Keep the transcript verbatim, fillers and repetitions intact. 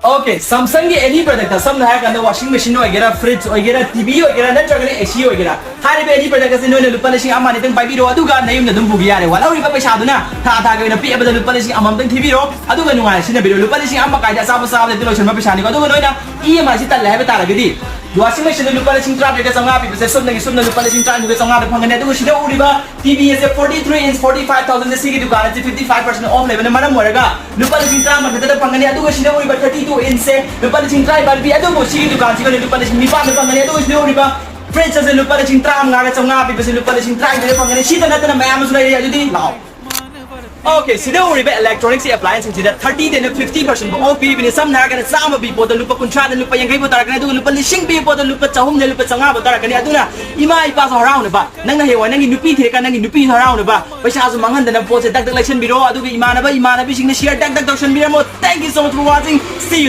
Okay, Samsung ꯒꯤ any product, ꯁꯝꯅ ꯍꯥꯏꯔꯀꯥꯟꯗ washing machine ꯑꯣꯏꯒꯦꯔꯥ, fridge ꯑꯣꯏꯒꯦꯔꯥ, T V ꯑꯣꯏꯒꯦꯔꯥ, ꯅꯠꯇ꯭ꯔꯒꯅ A C ꯑꯣꯏꯒꯦꯔꯥ, ꯍꯥꯏꯔꯤꯕ any product ꯑꯁꯤ ꯅꯣꯏꯅ ꯂꯨꯄꯥ ꯂꯤꯁꯤꯡ ꯑꯃ ꯑꯅꯤꯇꯪ ꯄꯥꯏꯕꯤꯔꯣ, ꯑꯗꯨꯒ ꯅꯌꯨꯝꯗ ꯑꯗꯨꯝ ꯄꯨꯈꯤ ꯌꯥꯔꯦ꯫ ꯋꯥꯠꯍꯧꯔꯤꯕ ꯄꯩꯁꯥꯗꯨꯅ ꯊꯥ ꯊꯥꯒꯤ ꯑꯣꯏꯅ ꯄꯤꯛꯑꯕꯗ ꯂꯨꯄꯥ ꯂꯤꯁꯤꯡ ꯑꯃꯃꯝꯇꯪ ꯊꯤꯕꯤꯔꯣ, ꯑꯗꯨꯒ ꯅꯨꯡꯉꯥꯏꯅ ꯁꯤꯖꯤꯟꯅꯕꯤꯔꯣ꯫ ꯂꯨꯄꯥ ꯂꯤꯁꯤꯡ ꯑꯃ ꯀꯥꯏꯗ ꯑꯆꯥꯄꯣꯠ ꯆꯥꯕꯗ ꯂꯣꯏꯁꯤꯟꯕ ꯄꯩꯁꯥꯅꯤꯀꯣ꯫ ꯑꯗꯨꯒ ꯅꯣꯏꯅ E M I ꯁꯤ ꯇꯜꯂꯦ ꯍꯥꯏꯕ ꯇꯥꯔꯒꯗꯤ, washing machine ꯗ ꯂꯨꯄꯥ ꯂꯤꯁꯤꯡ ꯇꯔꯥꯇꯔꯦꯠꯀ ꯆꯥꯝꯃꯉꯥ ꯄꯤꯕꯁꯦ ꯁꯨꯞꯅꯒꯤ ꯁꯨꯞꯅ ꯂꯨꯄꯥ ꯂꯤꯁꯤꯡ ꯇꯔꯥꯅꯤꯊꯣꯏꯒ ꯆꯥꯝꯃꯉꯥꯗ ꯐꯪꯒꯅꯤ꯫ ꯑꯗꯨꯒ ꯁꯤꯗ ꯎꯔꯤꯕ T V ꯑꯁꯦ forty three inch, forty five thousand ꯁꯦ, ꯁꯤꯒꯤ ꯗꯨꯀꯥꯟ ꯑꯁꯤ fifty five percent off ꯂꯩꯕꯅ ꯃꯔꯝ ꯑꯣꯏꯔꯒ ꯂꯨꯄꯥ ꯂꯤꯁꯤꯡ ꯇꯔꯥꯃꯥꯄꯜ ꯈꯛꯇꯗ ꯐꯪꯒꯅꯤ꯫ ꯑꯗꯨꯒ ꯁꯤꯗ ꯎꯔꯤꯕ thirty two inch ꯁꯦ ꯂꯨꯄꯥ ꯂꯤꯁꯤꯡ ꯇꯔꯥꯅꯤꯄꯥꯜ ꯄꯤ, ꯑꯗꯨꯕꯨ ꯁꯤꯒꯤ ꯗꯨꯀꯥꯟꯁꯤꯒ ꯂꯨꯄꯥ ꯂꯤꯁꯤꯡ ꯅꯤꯄꯥꯟꯗ ꯐꯪꯒꯅꯤ꯫ ꯑꯗꯨꯒ ꯁꯤꯗ ꯎꯔꯤꯕ fridge ꯑꯁꯦ ꯂꯨꯄꯥ ꯂꯤꯁꯤꯡ ꯇꯔꯥꯃꯉꯥꯒ ꯆꯥꯝꯃꯉꯥ ꯄꯤꯕꯁꯦ ꯂꯨꯄꯥ ꯂꯤꯁꯤꯡ ꯇꯔꯥꯅꯤꯊꯣꯏꯗ ꯐꯪꯒꯅꯤ꯫ ꯁꯤꯗ ꯅꯠꯇꯅ ꯃꯌꯥꯝ ꯑꯃꯁꯨ ꯂꯩꯔꯤ꯫ ꯑꯗꯨꯗꯤ ꯂꯥꯛꯑꯣ꯫ Okay, ꯁꯤꯗ ꯎꯔꯤꯕ electronics appliance ꯁꯤꯡꯁꯤꯗ thirty ꯗꯩꯅ fifty percent ꯐꯥꯎ off ꯄꯤꯕꯅꯤ꯫ ꯁꯝꯅ ꯍꯥꯏꯔꯒꯅ ꯆꯥꯝꯃ ꯄꯤ ꯄꯣꯠꯇ ꯂꯨꯄꯥ ꯀꯨꯟꯊ꯭ꯔꯥꯗ ꯂꯨꯄꯥ ꯌꯥꯡꯈꯩ ꯐꯥꯎ ꯇꯥꯔꯛꯀꯅꯤ, ꯑꯗꯨꯒ ꯂꯨꯄꯥ ꯂꯤꯁꯤꯡ ꯄꯤ ꯄꯣꯠꯇ ꯂꯨꯄꯥ ꯆꯍꯨꯝꯗ ꯂꯨꯄꯥ ꯆꯥꯝꯃꯉꯥ ꯐꯥꯎ ꯇꯥꯔꯛꯀꯅꯤ꯫ ꯑꯗꯨꯅ ꯏꯃꯥ ꯏꯄꯥꯁꯨ ꯍꯔꯥꯎꯅꯕ, ꯅꯪꯅ ꯍꯌꯦꯡꯋꯥꯏ ꯅꯪꯒꯤ ꯅꯨꯄꯤ ꯊꯤꯔꯀꯥꯟ ꯅꯪꯒꯤ ꯅꯨꯄꯤꯁꯨ ꯍꯔꯥꯎꯅꯕ, ꯄꯩꯁꯥꯁꯨ ꯃꯥꯡꯍꯟꯗꯅ ꯄꯣꯠꯁꯦ ꯇꯛ ꯇꯛ ꯂꯩꯁꯟꯕꯤꯔꯣ, ꯑꯗꯨꯒ ꯏꯃꯥꯟꯅꯕ ꯏꯃꯥꯟꯅꯕꯤꯁꯤꯡꯅ share tug tug ꯇꯧꯁꯟꯕꯤꯔꯝꯃꯣ꯫ Thank you so much for watching. See you.